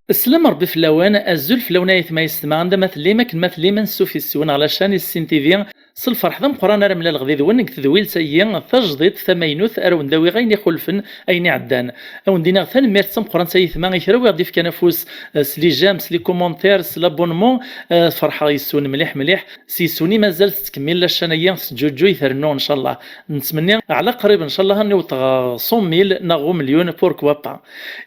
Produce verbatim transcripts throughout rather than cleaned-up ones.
Sslam Ṛebbi fell-awen, azul fell-awen ay atma yessetma, anda ma tellim, akken ma tellim, ansuf yes-wen ɣer la chaîne Issin T V. S lferḥ d ameqqran ara mlaleɣ did-wen deg tedwilt-agi tajdiṭ tamaynut, ara wen-d-awiɣ ayen ixulfen ayen iɛeddan. Ad wen-d-iniɣ tanemmirt d tameqqrant ay atma i kra wi ɣ-d-ifkan afus, eh, s les j'aime, s les commentaires, s l'abonnement. Eh, ferḥeɣ yes-wen mliḥ mliḥ. S yes-wen i mazal tettkemmil la chaîne-agi, tettǧuǧǧuy, trennu, ncallah. Nettmenni ɛla qrib, ncallah, ad niweṭ ɣer cent mille neɣ umelyun, pourquoi pas.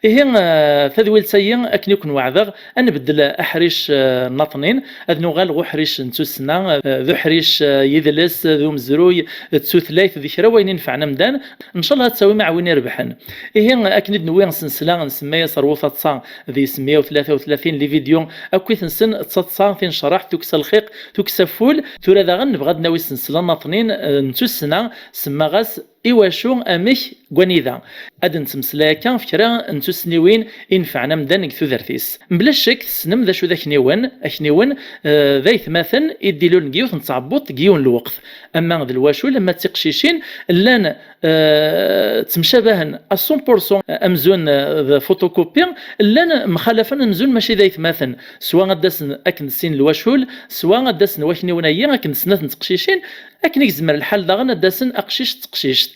Ihi, eh, tadwilt-agi, akken i ken-weɛdeɣ, ad nbeddel aḥric, eh, n aṭnin, ad nuɣal ɣer uḥric n tussna, eh, d uḥric, eh, yidles, d umezruy, d tutlayt, d kra wayen inefɛen amdan. Ncallah ad tawim aɛwin irebḥen. Ihi, akken i d-newwi sensla, nsemma-yas Rwu Taḍsa, di meyya u tlata u tlatin les vidéos akkit-nsen, d taḍsa, tinecraḥt, tukksa lxiq, tukksa ful. Tura daɣen nebɣa ad d-nawi sensla n aṭnin, eh, n tussna, semmaɣ-as Iwacu, amek, deg wanida. Ad nettmeslay akka ɣef kra n tussniwin inefɛen amdan deg tudert-is. Mebla ccek tessnem d acu d akniwen. Akniwen, eh, d aytmaten i d-ilulen deg yiwet n tɛebbuḍt deg yiwen lweqt. Ama d lwacul, ama d tiqcicin, llan, eh, ttemcabahen à cent pour cent amzun, eh, d photocopie, llan mxalafen amzun mačči d aytmaten, swa ad d-asen akken d sin lwacul, swa ad d-asen wakniwen-agi akken d snat n teqcicin. Akken i yezmer lḥal daɣen ad d-asen aqcic d teqcict.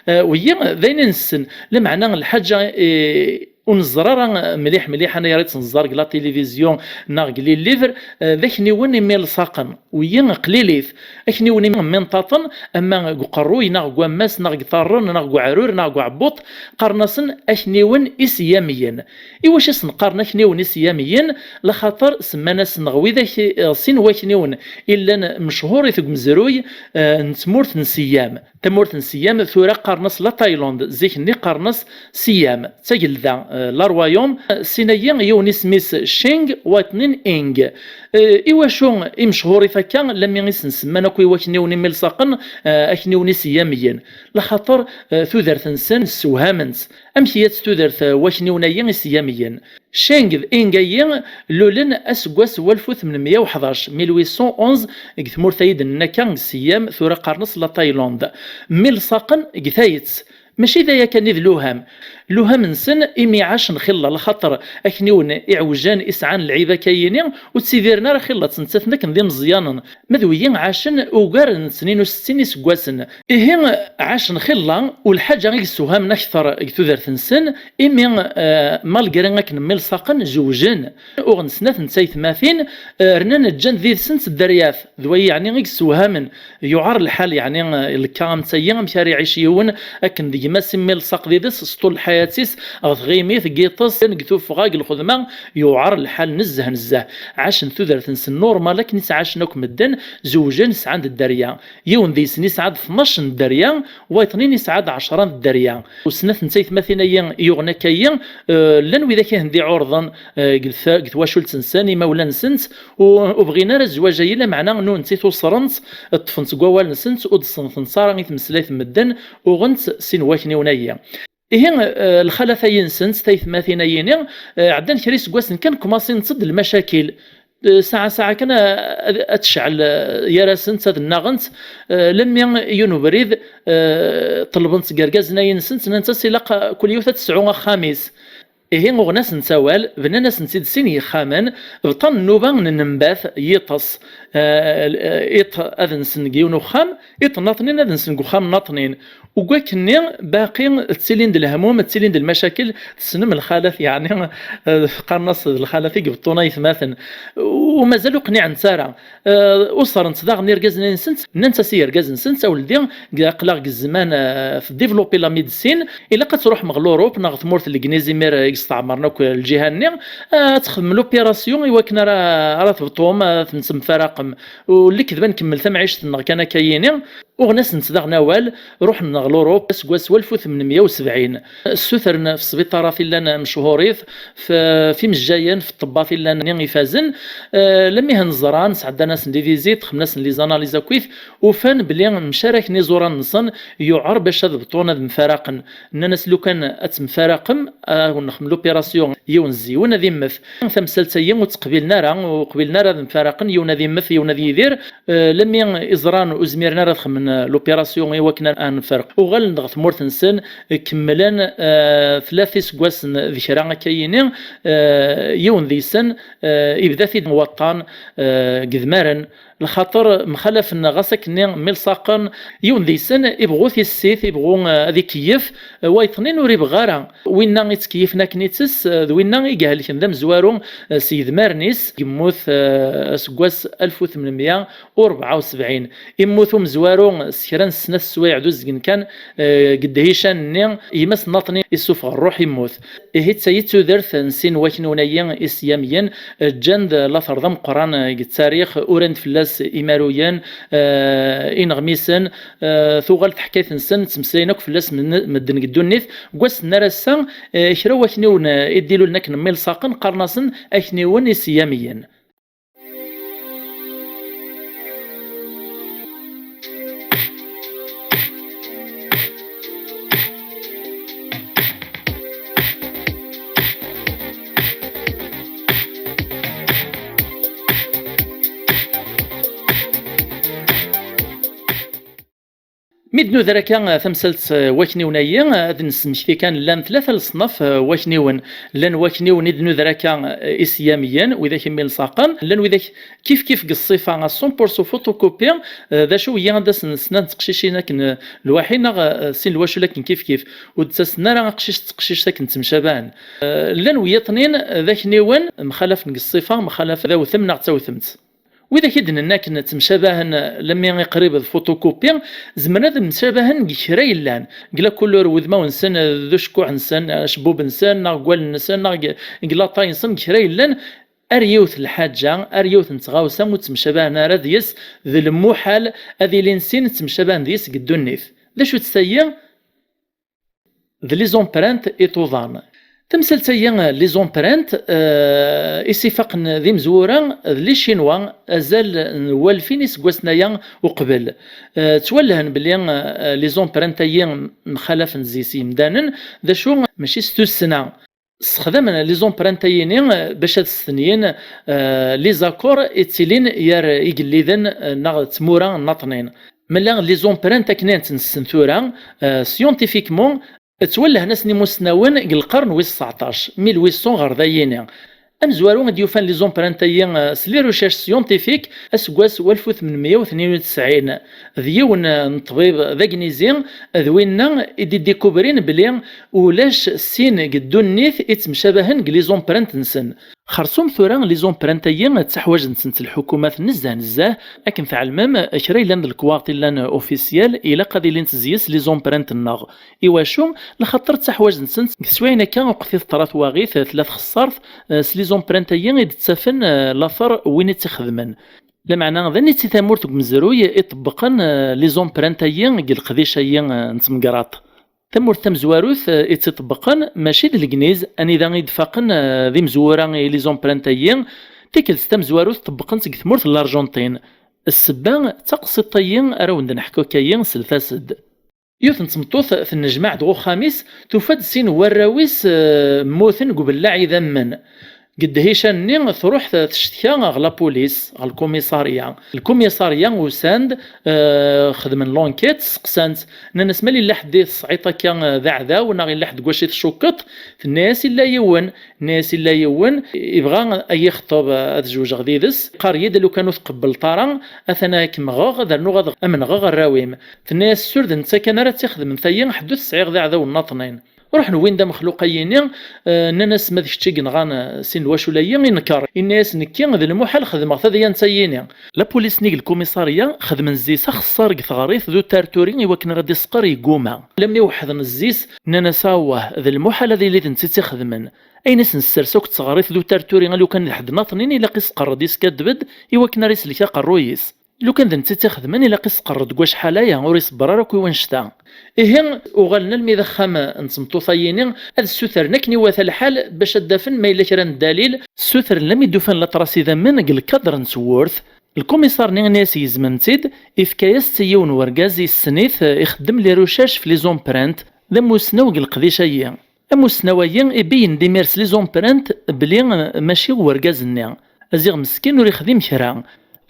Eh, wiyi d ayen i nessen, lameɛna lḥaǧa, eh, ur neẓri ara mliḥ mliḥ, anayer i tt-neẓẓar deg la télévision neɣ deg les livres, eh, d akniwen imilṣaqen. Wiyi qlilit. Akniwen iminṭaṭen, ama deg uqerruy neɣ deg wammas neɣ deg iṭarren neɣ deg uɛrur neɣ deg uɛebbuḍ, qqaren-asen akniwen iseyamiyen. Iwacu i sen-qqaren akniwen iseyamiyen? Laxaṭer semman-asen ɣer widak, eh, sin wakniwen i llan mechurit deg umezruy, eh, n tmurt n Siyam. Tamurt n Siyam tura qqaren-as la Thaïlande, zik-nni qqaren-as Siyam, d tagelda, eh, la Royaume. Sin-agi, yiwen isem-is Shing, wayeḍnin Ing. Eh, iwacu i mechurit akka, lammi i sen-semman akk i wakniwen imilṣaqen, eh, akniwen iseyamiyen? Laxaṭer, eh, tudert-nsen ssewhamen-tt. Amek ihi-tt tudert, eh, wakniwen-agi iseyamiyen? Sheng d Ing-agi lulen aseggas n walef u tmenmeyya u ḥdac, mil huit cent onze, deg tmurt-ayi d-nenna akka deg Siyam, tura qqaren-as la Thaïlande. Milṣaqen deg tayet. Mačči d aya kan i d luham. Luham-nsen imi ɛacen xilla, lxaṭer akniwen iɛewjen i sɛan lɛib akka-yini, ur ttidiren ara xilla, ttmettaten akken d imeẓyanen. Ma d wiyi ɛacen ugar n tnin u settin iseggasen. Ihi, ɛacen xilla, u lḥaǧa i yessewhamen akter deg tudert-nsen, imi, eh, malgré akken milṣaqen, zewjen, uɣen snat n taytmatin, eh, rnan ǧǧan did-sent dderyat, d wayi yeɛni i yessewhamen. Yuɛer lḥal, yeɛni, eh, lekka am tagi, amek ara iɛic yiwen akken d gma-s i milṣaq did-s s ṭul lḥayat-is, ɣer tɣimit, deg yiṭes, deg tuffɣa, deg lxedma, yuɛer lḥal nezzeh nezzeh. Ɛacen tudert-nsen normal akken i ttɛacen akk medden, zewjen, sɛan-d dderya. Yiwen deg-sen yesɛa-d tnac n dderya, wayeḍnin yesɛa-d ɛecra n dderya. U snat n taytmatin-ayi yuɣen akka-yi, eh, llan widak i hen-d-iɛurḍen, eh, deg twa-, deg twacult-nsen, imawlan-nsent, u-, ur bɣin ara zzwaǧ-ayi, lameɛna nunti tusren-tt, ṭṭfen-tt deg wawal-nsent, ur d-ṣenfen ara i tmeslayt n medden, uɣen-tt sin wakniwen-ayi. Ihi, eh, lxalat-ayi-nsent, taytmatin-ayi-ni, eh, ɛeddan kra iseggasen kan, kmaṣint-d lmacakil. Eh, saɛa, saɛa kan, eh, ad, ad tecɛel, eh, gar-asent, ad nnaɣent, eh, lemmi yiwen ubrid, eh, ṭelbent seg yergazen-ayi-nsent, nnant-as ilaq, eh, kul yiwet ad tesɛu axxam-is. Ihi, uɣen-asent awal, bnan-asent-id sin yexxamen, bṭan nnuba n nembat, yiṭes, eh, iṭ ad nsen deg yiwen uxxam, iṭ nnaṭnin ad nsen deg uxxam nnaṭnin. Deg wakkenni, baqi ttilin-d lehmum, ttilin-d lmacakel, tessnem lxalat, yeɛni, eh, qqaren-as d lxalat i ibeṭṭun aytmaten, u mazal ur qniɛent ara. Eh, uṣrent daɣen irgazen-nsent, nnant-as i yergazen-nsent, a weldi, aql-aɣ deg zzman, eh, tdivlupi la médecine, ilaq ad truḥem ɣer l'Europe neɣ tmurt n Legniz, imir i yesteɛmren akk lǧiha-nni, eh, ad txedmem l'opération i wakken ara, ara tebṭum, ad temfaraqem. U lekdeb ad nkemmel tamɛict-nneɣ kan akka-yini. Uɣen-asent daɣen awal, ruḥen ɣer l'Europe aseggas walef u tmenmeyya u sebɛin. Ssutren f sbiṭarat i llan mechur-it, f, f imejjayen, f ṭṭebbat i llan ifazen. Eh, lemmi hen-ẓran, sɛeddan-asen des visites, xedmen-asen les analyses akkit, ufan belli mcaraken iẓuran-nsen, yuɛer bac ad bṭun ad mfaraqen. Nnan-as, lukan ad temfaraqem, ad wen-nexdem l'opération, yiwen ziwen ad immet. Tamsalt-ayi ur tt-qbilen ara, ur qbilen ara ad mfaraqen, yiwen ad immet, yiwen ad yidir. Eh, lemmi i ẓran ur zmiren ara ad xedmen eh, l'opération i wakken ad nferq. Uɣalen-d ɣer tmurt-nsen, eh, kemmlen, eh, tlata iseggasen d kra akka yini, eh, yiwen deg-sen, eh, ibda-t-id waṭṭan, eh, deg idmaren, lxaṭer mxalafen ɣas akkenni milṣaqen, yiwen deg-sen ibɣu tissit, ibɣu, eh, ad ikeyyef, eh, wayeḍnin ur ibɣi ara. Winna ittkeyyifen akken ittess, eh, d winna i ihelken d amezwaru, eh, s yedmaren-is, yemmut, eh, aseggas alef u tmenmya u rebɛa u sebɛin. Immut umezwaru s kra n snat swayeɛ d uzgen kan, eh, deg ddhican-nni, yemma-s n Naṭni issufeɣ ṛṛuḥ, immut. Ihi d tayi d tudert n sin wakniwen-ayi isiyamyen, ǧǧan-d later d ameqqran deg ttarix, uran-d fell-as imaruyen, eh, ineɣmisen, eh, tuɣal teḥkayt-nsen, ttmeslayen akk fell-as men-, medden deg ddunit. Deg wass-nni ar ass-a, eh, kra wakniwen, eh, i d-ilulen akken milṣaqen, qqaren-asen akniwen isiyamyen. Mi d-nuder akka tamsalt, eh, wakniwen-ayi, eh, ad nesmekti kan llan tlata leṣnaf, eh, wakniwen. Llan wakniwen i d-nuder akka, eh, isiyamyen, widak i milṣaqen, llan widak kif kif deg ṣṣifa à cent pour cent photocopie, eh, d acu wiyi ad asen snat n teqcicin akken, eh, lwaḥi neɣ, eh, sin lwacul akken kif kif. Ur d-ttasen ara aqcic d teqcict akken ttemcabahen. Eh, llan wiyaḍnin d akniwen, mxalafen deg ṣṣifa, mxalaf d awtem neɣ d tawtemt. Widak i d-nenna akken ttemcabahen lemmi i qrib d photocopie, zemren ad mcabahen deg kra yellan, deg la couleur n wudmawen-nsen, d ucekkuḥ-nsen, acebbub-nsen, neɣ deg wallen-nsen, neɣ deg, deg la taille-nsen, deg kra yellan, ar yiwet n lḥaǧa, ar yiwet n tɣawsa ur ttemcabahen ara deg-s, d lmuḥal ad ilin sin ttemcabahen deg-s deg ddunit. D acu-tt tayi? D les empreintes iṭuḍan. Tamsalt-agi, les empreintes, eh, is ifaqen d imezwura d les Chinois azal n walfin iseggasen-aya uqbel. Eh, ttwalhan belli, eh, les empreintes-agi mxalafen zzi-s yimdanen, d acu mačči s tussna. Ssexdamen les empreintes-ayini, eh, bac ad stenyin, eh, les accords ittilin gar igelliden, eh, neɣ d tmura n Naṭnin. Mella les empreintes akken i tent-nessen tura, eh, scientifiquement, ttwallhen-asen imussnawen deg lqern wis tseɛṭac, mil huit cents ɣer dayini. Amezwaru i d-yufan les empreintes-ayi, eh, s les recherches scientifiques, aseggas alef u tmenmya u tnin u tesɛin, d yiwen, eh, n ṭṭbib d agnizi, d winna i d-idikubrin belli ulac sin deg ddunit i ttemcabahen deg les empreintes-nsen. Xersum tura, les empreintes-ayi ttaḥwajent-tent lḥukumat nezzeh nezzeh. Akken tɛelmem, kra yellan d lekwaɣeḍ i llan officiel, ilaq ad ilint zzi-s les empreintes-nneɣ. Iwacu? Lxaṭer ttaḥwajent-tent deg teswiɛin akka uqet i teṭṭra twaɣit, tella txeṣṣart, eh, s les empreintes-ayi i d-ttafen, eh, later win i tt-ixedmen. Lameɛna d aniti tamurt deg umezruy i ṭebbqen, eh, les empreintes-ayi deg leqdic-ayi, eh, n tmegraḍt. Tamurt tamezwarut, eh, i tt-iṭebbqen mačči d Legniz, anida i d-faqen, eh, d imezwura i les empreintes-ayi. Tikkelt tamezwarut ṭebbqen-tt deg tmurt n l'Argentine. Ssebba d taqsiṭ-ayi ara wen-d-neḥku akkayi, sellet-as-d. Yiwet n tmeṭṭut tennejmaɛ-d ɣer uxxam-is, tufa-d sin n warraw-is, eh, mmuten deg ubellaɛ idammen. Deg ddhican-nni, truḥ tectka ɣer la police, ɣer lkumisarya. Lkumisarya usan-d, eh, xedmen l'enquête, seqsan-tt, nnan-as: "Ma yella ḥedd i tesɛiḍ akka, eh, d aɛdaw, neɣ yella ḥedd deg wacu i tcukkeḍ?" Tenna-yas: "Illa yiwen." Tenna-yas: "Illa yiwen, ibɣa ad yi-ixeṭṭeb, eh, ad zewǧeɣ did-s. Yeqqar-iyi-d lukan ur tqebbleḍ ara, atan ad kem-ɣeɣ, ad rnuɣ ad am-nɣeɣ arraw-im." Tenna-yas: "Sur d netta kan ara tt-ixedmen tayi, ḥedd ur t-sɛiɣ d aɛdaw n Naṭnin." Ruḥen wwin-d amexluq-ayini, eh, nnan-as: "Ma d kečč i yenɣan, eh, sin lwacul-ayi?" Inker. Inna-yas: "Nekki d lmuḥal xedmeɣ tadyant-ayini." Lapulis-nni deg lkumisarya xedmen zzi-s axeṣṣar deg teɣrit d utarturi i wakken ara d-iseqqer, yegguma. Lammi weḥden zzi-s, nnan-as: "Awah, d lmuḥal ad yili d netta i tt-ixedmen. Ayen i s-nessers akk d teɣrit d utarturi, a lukan d ḥedd Naṭnin, ilaq iseqqer-d, iskaddeb-d i wakken ara isellek aqerruy-is. Lukan d netta i tt-ixedmen, ilaq iseqqer-d deg wacḥal-aya, ur iṣebber ara akk i wannect-a." Ihi, uɣalen almi d axxam n tmeṭṭut-ayini, ad ssutren akken iwata lḥal bac ad d-afen ma yella kra n ddalil. Ssutren lammi d-ufan laṭras idammen deg lkadr n tewwurt. Lkumiṣar-nni, inna-yas: "Gezmem-tt-id." Ifka-yas-tt i yiwen n wergaz yessen-it, ixeddem les recherches f les empreintes, d amussnaw deg leqdic-ayi. Amussnaw-ayi ibeyyen-d imir s les empreintes belli mačči wergaz-nni. Aziɣ meskin ur ixdim kra.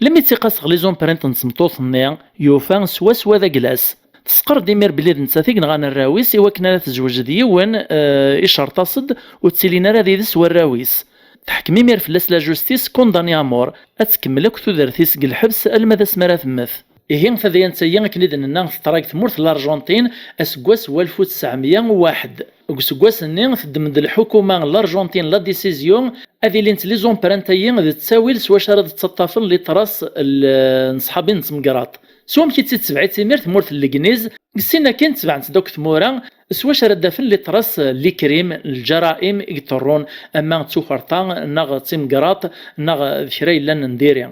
Lmi tt-iqas ɣer les empreintes n tmeṭṭut-nni, yufa swaswa d aglas. Tesqer-d imir belli d nettat i yenɣan arraw-is, i wakken ara tezweǧ d yiwen, eh, icerṭas-d, ur ttilin ara d ides warraw-is. Teḥkem imir fell-as la justice, condamné à mort, ad tkemmel akk tudert-is deg lḥebs alma d asmi ara temmet. Ihi, tadyant-agi, akken i d-nenna, teḍra deg tmurt n l'Argentine, aseggas n walef u tesɛemya u waḥed. Deg useggas-nni, teddem-d lḥukuma n l'Argentine la décision ad ilint les empreintes-agi d ttawil s wacu ara d-ttaṭṭafen les traces n ṣṣḥabi n temgerḍt. S wamek i tt-id-tebɛ timirt tmurt n Legniz, deg sin akin tebɛent-d akk tmura, s wacu ara d-afen les traces n likrim, n lǧaraim i yeṭṭerrun, ama d tukerḍa, neɣ d timgerḍt, neɣ d kra yellan n diri.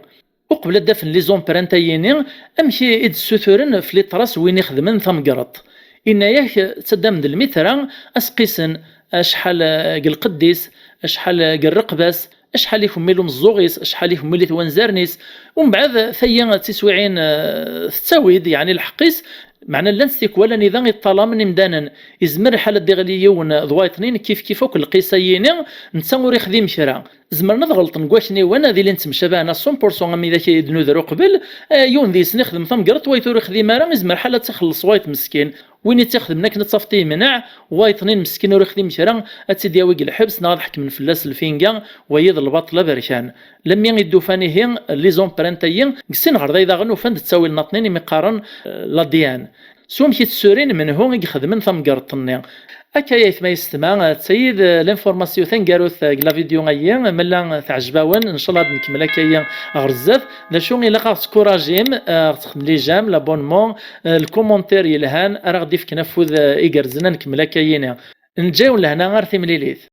Uqbel ad d-afen les empreintes-ayini, amek i d-ssuturen f les traces win ixedmen tamgerḍt? Inna-yak, ttaddam-d lmitra, ad s-qisen acḥal, eh, deg lqedd-is, acḥal, eh, deg rreqba-s, acḥal ikemmil umeẓẓuɣ-is, acḥal ikemmil i twanzaren-is. Umbeɛd, tayi d tiswiɛin, eh, tettawi-d, yeɛni lḥeqq-is, meɛna llant tikwal anida i ṭṭalamen imdanen. Izmer lḥal ad d-iɣli yiwen d wayeṭnin, kif kif akk lqisa-yini, netta ur ixdim kra. Zemren ad ɣelṭen deg wakniwen, ad ilin ttemcabahen à cent pour cent am widak i d-nuder uqbel, eh, yiwen deg-sen ixdem tamgerḍt, wayeḍ ur ixdim ara, izmer lḥal ad tt-ixelleṣ wayeḍ meskin. Win i tt-ixedmen akken ad tafeḍ yemneɛ, wayeḍ-nni meskin ur ixdim kra, ad tt-id-yawi deg lḥebs neɣ ad ḥekmen fell-as lfinga, wayi d lbaṭel aberkan. Lemmi i d-ufan ihi les empreintes-ayi, deg sin ɣer day daɣen ufan-d ttawil naṭnin imi qqaren, eh, l'A D N. S wamek i tt-ssurin, menhu i ixedmen tamgerḍt-nni? Akka ay aytma yessetma, d tayi d l'information taneggarut deg la vidéo-ayi. Ma la teɛjeb-awen, ncallah ad nkemmel akka-yi ɣer zdat. D acu ilaq ad ɣ-tkurajim, eh, ad ɣ-texdem les j'aime, l'abonnement, eh, lkumuntir yelhan, ara ɣ-d-ifken afud, eh, igerrzen ad nkemmel akka-yini. Neǧǧa-yawen lehna ar timlilit.